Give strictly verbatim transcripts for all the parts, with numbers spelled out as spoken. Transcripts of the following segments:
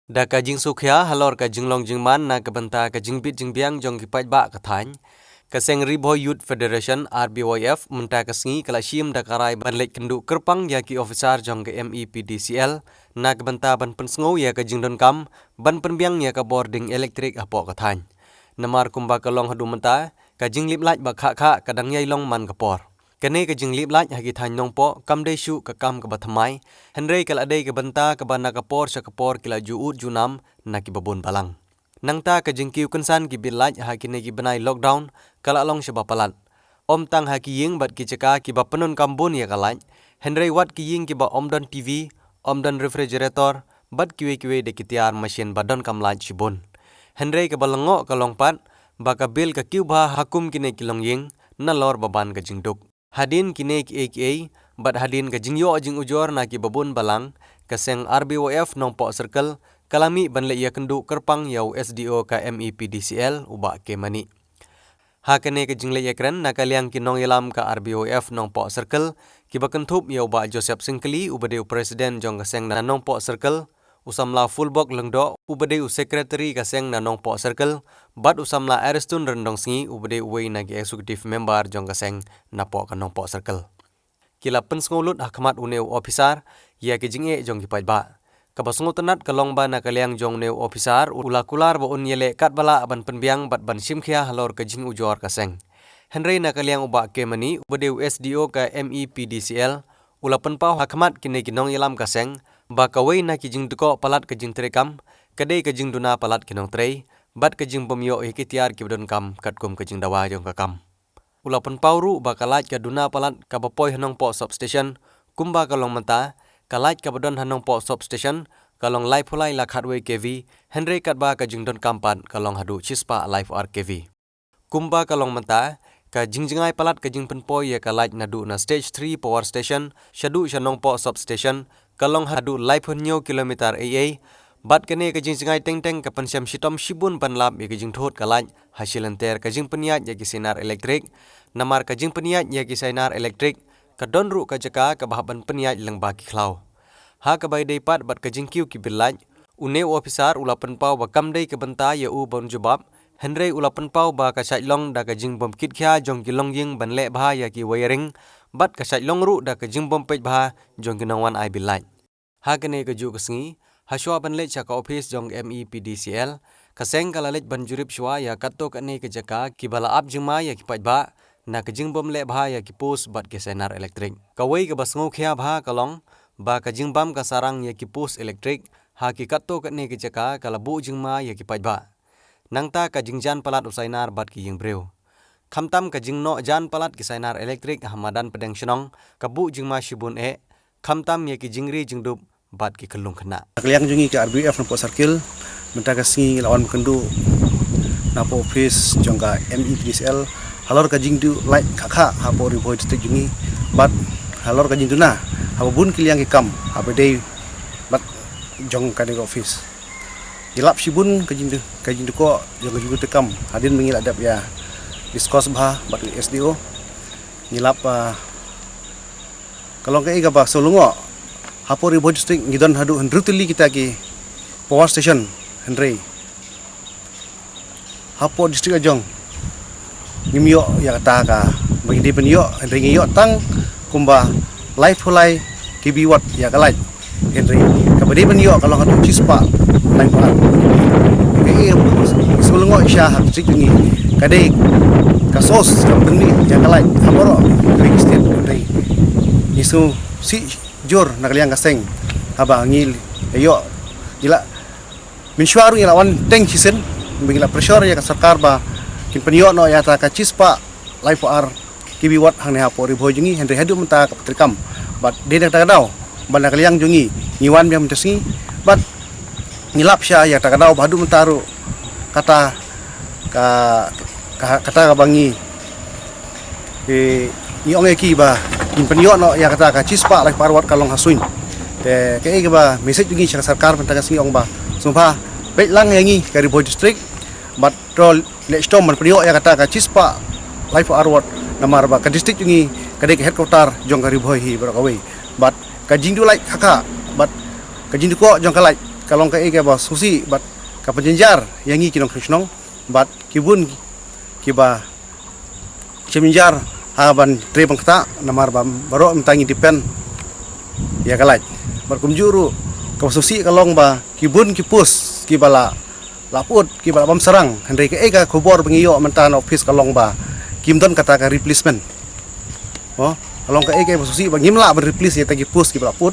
Da ka jingsngewkhia halor ka jinglong jingman na ka bynta ka jingbit jingbiang jong ki paidbah ka thaiñ, ka seng Ri Bhoi Youth Federation, R B Y F, mynta ka sngi ka la shim da ka rai ban leit kynduh kyrpang ïa ki officer jong ka M E P D C L na ka bynta ban pynsngew ïa ka jingdonkam ban pynbiang ïa ka bording elektrik hapoh ka thaiñ. Namar kumba ka long haduh mynta, ka jinglip lait ba khah khah ka dang ïai long man ka por. Kane ka jinglip lait ha ki thaiñ Nongpoh kam dei shuh ka kam kaba thymmai, hynrei ka la dei ka bynta kaba na ka por sha ka por ki la ju ud ju nam na kiba bun balang. Nangta ka jingkiew kynsan ki bill lait ha kine ki bnai lockdown ka la long shaba palat. Ym tang ha ki ïing bad ki jaka kiba pyndonkam bun ïa ka lait, hynrei wat ki ïing kiba ym don T V, ym don refrigerator, bad kiwei kiwei de ki tiar machine ba donkam lait shibun. Hynrei kaba lyngngoh ka long pat ba ka bill ka kiew bha ha kum kine ki longïing nalor ba ban ka jingduk. Hadien kine kiei kiei bad hadien ka jingïoh jingujor na kiba bun balang, ka seng R B Y F Nongpoh Circle ka la mih ban leit ïakynduh kyrpang ïa u S D O ka M E P D C L, u Bah K Mani. Ha kane ka jingleit ïakren na ka liang ki nongïalam ka R B Y F Nongpoh Circle, kiba kynthup ïa u Bah Joseph Syngkli, uba dei u president jong ka seng na Nongpoh Circle, u samla Fulbok Lyngdoh, uba dei u secretary ka seng na Nongpoh Circle, bad u samla Ariston Ryndongsngi, uba dei uwei na ki executive member jong ka seng napoh ka Nongpoh Circle. Ki la pynsngew lut ha khmat une u officer ïa ki jingeh jong ki paidbah. Kaba sngewtynnat ka long ba na ka liang jong une u officer u la kular ba un ïaleh katba lah ban pynbiang bad ban shimkhia halor ka jingujor ka seng. Hynrei na ka liang u Bah K Mani, uba dei u S D O ka M E P D C L, u la pynpaw ha khmat kine ki nongïalam ka seng ba kawei na ki jingdkoh palat ka jingtrei kam ka dei ka jingduna palat ki nongtrei bad ka jingbym ïoh ïa ki tiar kiba donkam katkum ka jingdawa jong ka kam. U la pynpaw ruh ba ka lait ka duna palat kaba poi ha Nongpoh Substation, kumba ka long mynta, ka lait kaba don ha Nongpoh Substation ka long laiphew lai la khatwei K V, hynrei katba ka jingdonkam pat ka long haduh shispah laiphew ar K V. Kumba ka long mynta, ka jingjngai palat ka jingpynpoi ïa ka lait naduh na Stage three Power Station shaduh sha Nongpoh Substation ka long haduh laiphew hynñiew kilometer ei ei, bad kane ka jingjngai teng teng ka pynshem shitom shibun ban lap ïa ka jingthut ka lait ha shilynter ka jingpynïaid ïa ki sainar elektrik, namar ka jingpynïaid ïa ki sainar elektrik ka don ruh ka jaka kaba hap ban pynïaid lyngba ki khlaw. Ha kaba ïadei pat bad ka jingkiew ki bill lait, une u officer u la pynpaw ba kam dei ka bynta ïa u ban jubab, hynrei u la pynpaw ba ka shait long da ka jingbym kitkhia jong ki longïing ban leh bha ïa ki wiring, bad ka shait long ruh da ka jingbym peit bha jong ki nongwan ai bill lait. Ha kane kajuh ka sngi, hashwa ban leit sha ka ophis jong M E P D C L, ka seng ka la leit ban jurip shwa ïa katto katne ka jaka kiba la ap jingma ïa ki paidbah na ka jingbym leh bha ïa ki post bad ki sainar elektrik. Kawei kaba sngewkhia bha ka long ba ka jingbam ka sarang ïa ki post elektrik ha ki katto katne ka jaka ka la buh jingma ïa ki paidbah. Nangta ka jingjan palat u sainar bad ki ïing briew. Khamtam ka jingnoh jan palat ki sainar elektrik ha madan pdeng shnong ka buh jingma shibun eh, khamtam ïa ki jingri jingdup bad ki khyllung khynnah. Ka liang jong ngi ka R B Y F Nongpoh Circle, mynta ka sngi ngi la wan kynduh napoh ophis jong ka M E P D C L halor ka jingduh lait khah khah hapoh Ri Bhoi District jong ngi, bad halor ka jingduna haba bun ki liang ki kam haba dei bad jong kane ka ophis. Ngi lap shibun ka jingduh, ka jingduh ko jong ka jingduh kam hadien ba ngi la dep ïa discuss bha bad S D O. Ngi lap, ah, ka long kaei kaba sngewlyngngoh. Hapoh Ri Bhoi District ngi don haduh hynriew tylli kita ki power station, hynrei hapoh district la jong ngim ïoh ïa kata kaba ngi dei ban ïoh, hynrei ngi ïoh tang kumba laiphew lai kilowatt ïa ka lait. Hynrei kaba dei ban ïoh ka long haduh shispah laiphew ar. Kaei kaba sngewlyngngoh shisha ha ka district jong ngi ka dei ka source kaba pynmih ïa ka lait ha baroh ka ri ka state, hynrei ngi sngewsih jur na ka liang ka seng haba ngi ïoh, ngi la mynshuwa ruh ngi la wan teng shisien, ba ngi la pressure ïa ka sorkar ba kin pynïoh noh ïa kata ka shispah laiphew ar kilowatt hangne hapoh Ri Bhoi jong ngi, hynrei haduh mynta kam pat treikam. Bad dei na kata ka daw ba na ka liang jong ngi ngi wan biang mynta sngi bad ngi lap sha ïa kata ka daw ba haduh mynta ruh kata ka, ka, kata kaba ngi, eh, ngi ong ïa ki ba kin pynïoh noh ïa kata ka shispah laiphew ar watt ka long ha suiñ. Te kaei kaba message jong ngi sha ka sorkar mynta ka sngi ong ba sngewbha peit lang ïa ngi ka Ri Bhoi District bad to leh shitom ban pynïoh ïa kata ka shispah laiphew ar watt, namar ba ka district jong ngi ka dei ka headquarter jong ka Ri Bhoi hi baroh kawei. Bad ka jingduh lait khah khah bad ka jingduh ko jong ka lait Ka long kaei kaba sngewsih bad ka pynjynjar ïa ngi ki nongshong shnong bad ki bun kiba jynjar ha ban trei ban ktah namar ba baroh mynta ngi depend ïa ka light. Bad kumjuh ruh kaba sngewsih ka long ba ki bun ki post kiba la la put kiba la bam sarang, hynrei kaei ka khubor ba ngi ïoh mynta na office ka long ba kim don kata ka replacement. Mo, ka long kaei kaba sngewsih ba ngim lah ban replace ïa kata ki post kiba la put.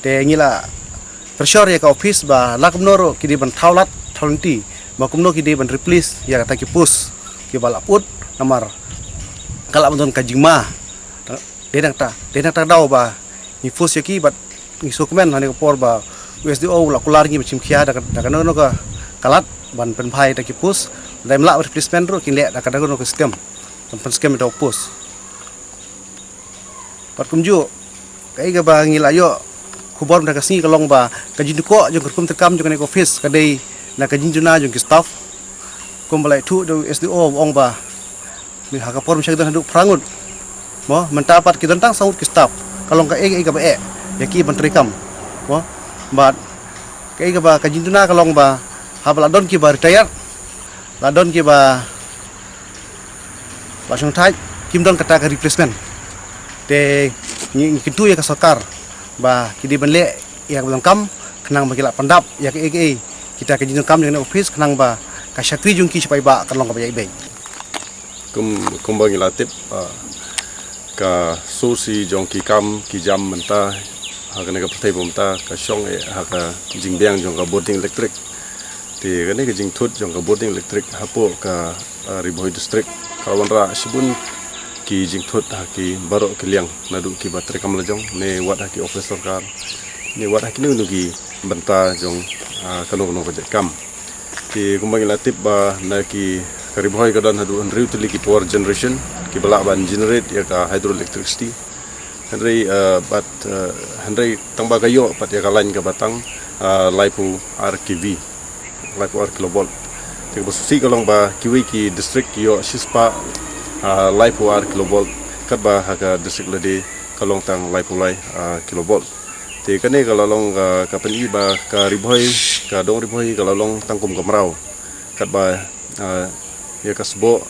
Te ngi la pressure ïa ka office ba la kumno ruh ki dei ban thaw lad thaw lynti ba kumno ki dei ban replace ïa kata ki post kiba la put, namar ka lah ban don ka jingma. Dei nangta, dei nangta daw ba ngi force ïa ki bad ngi sngewkmen ha kane ka por ba u S D O u la kular ngi ban shim khia da ka, da kano kano ka lad ban pynbha ïa ki post. Lada ym lah replacement ruh kin leh da kano kano ka skem ban pynskhem ïa u post. Bad kumjuh kaei kaba ngi la ïoh khubor mynta ka sngi ka long ba ka jingthoh jong ka rukom treikam jong kane ka office ka dei na ka jingduna jong ki staff. Kumba la ïathuh da u S D O u ong ba mynta ha ka por mynshwa ki don haduh phra ngut. Mo, mynta pat ki don tang saw ngut ki staff. Ka long kaei kaei kaba eh ïa ki ban treikam. Mo, bad kaei kaba ka jingduna ka long ba haba la don kiba retired, la don kiba la shong thait, kim don kata ka replacement. Te ngi, ngi kyntu ïa ka sorkar ba ki dei ban leh ïa kaba donkam khnang ba ki lah pyndap ïa kaei kaei kita ka jingdonkam jong kane ka office khnang ba ka shakri jong ki shipai bah kan long kaba ïaid beit. Kum, kumba ngi la tip, ah, ka sngewsih jong ki kam ki jam mynta ha kane ka pyrthei ba mynta ka shong eh ha ka jingbiang jong ka bording elektrik. Te kane ka jingthut jong ka bording elektrik hapoh ka, ah, Ri Bhoi district ka la wanrah shibun ki jingthut ha ki baroh ki liang, naduh kiba treikam lajong ne wat ha ki office sorkar ne wat ha kino kino ki bynta jong, ah, kano kano ka jait kam. Te kumba ngi la tip ba na ki, ka Ri Bhoi ka don haduh hynriew tylli ki power generation kiba lah ban generate ïa ka hydroelectricity. Hynrei, ah, bad, ah, hynrei tang ba ka ïoh pat ïa ka line kaba tang, ah, laiphew ar K V, laiphew ar kilovolt. Te kaba sngewsih ka long ba kiwei ki district ki ïoh shispah, ah, laiphew ar kilovolt, katba ha ka district lade ka long tang laiphew lai, ah, kilovolt. Te kane ka la long ka, ka pyni ba ka Ri Bhoi, ka dong Ri Bhoi ka la long tang kum ka mraw. Katba, ah, ïa ka sboh,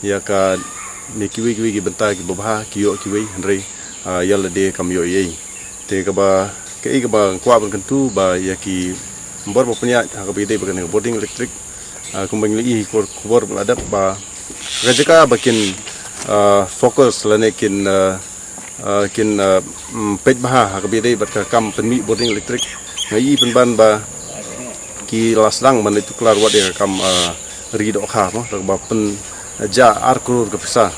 ïa kane kiwei kiwei ki bynta kiba bha ki ïoh kiwei, hynrei, ah, ïa lade kam ïoh ei ei. Te kaba, kaei kaba nga kwah ban kyntu ba ïa ki bor ba pynïaid ha kaba ïadei bad kane ka bording elektrik, ah, kumba ngi la ïohi khubor, khubor ba la dep ba ka jaka ba kin, ah, focus lane kin, ah, ah, kin, ah, mm, peit bha ha kaba ïadei bad ka kam pynmih bording elektrik. Nga ïohi pynban ba ki la sdang ban leit tuklar wat ïa ka kam, ah, ri dohkha mo, kaba pynjah ar klur ka pisa.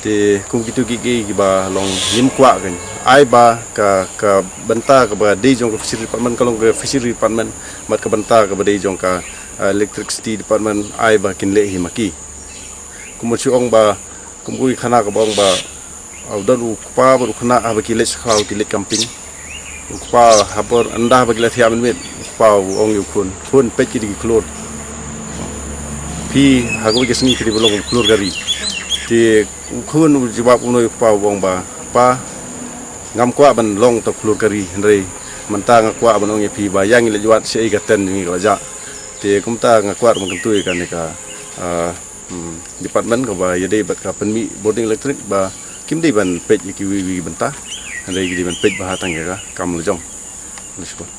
Te kum kitu ki, ki, kiba long ngim kwah kan ai ba ka, ka bynta kaba dei jong ka fishery department ka long ka fishery department, bad ka bynta kaba dei jong ka, ah, electricity department ai ba kin leh hi ma ki. Kum u shu ong ba, kum u khana kaba ong ba, ah, u don u kpa bad u khynnah haba ki leit sha khlaw ki leit camping. U kpa haba ynda haba ki la thiah mynmiet, u kpa u ong ïa u khun, khun peit ki dei ki khlur. Phi ha kawei ka sngi phi dei ban long u khlur ka ri. Te u khun u jubab u noh ïa u kpa u ong ba, kpa, ngam kwah ban long uta u khlur ka ri, hynrei mynta nga kwah ban ong ïa phi ba ïa ngi leit wad shaei ka tent jong ngi ka la jah. Te kumta nga kwah ban kyntu ïa kane ka, ah, hmm, department kaba ïadei bad ka pynmih bording elektrik ba kim dei ban peit ïa kiwei kiwei ki bynta, hynrei ki dei ban peit bha tang ïa ka kam lajong. Khublei shibun.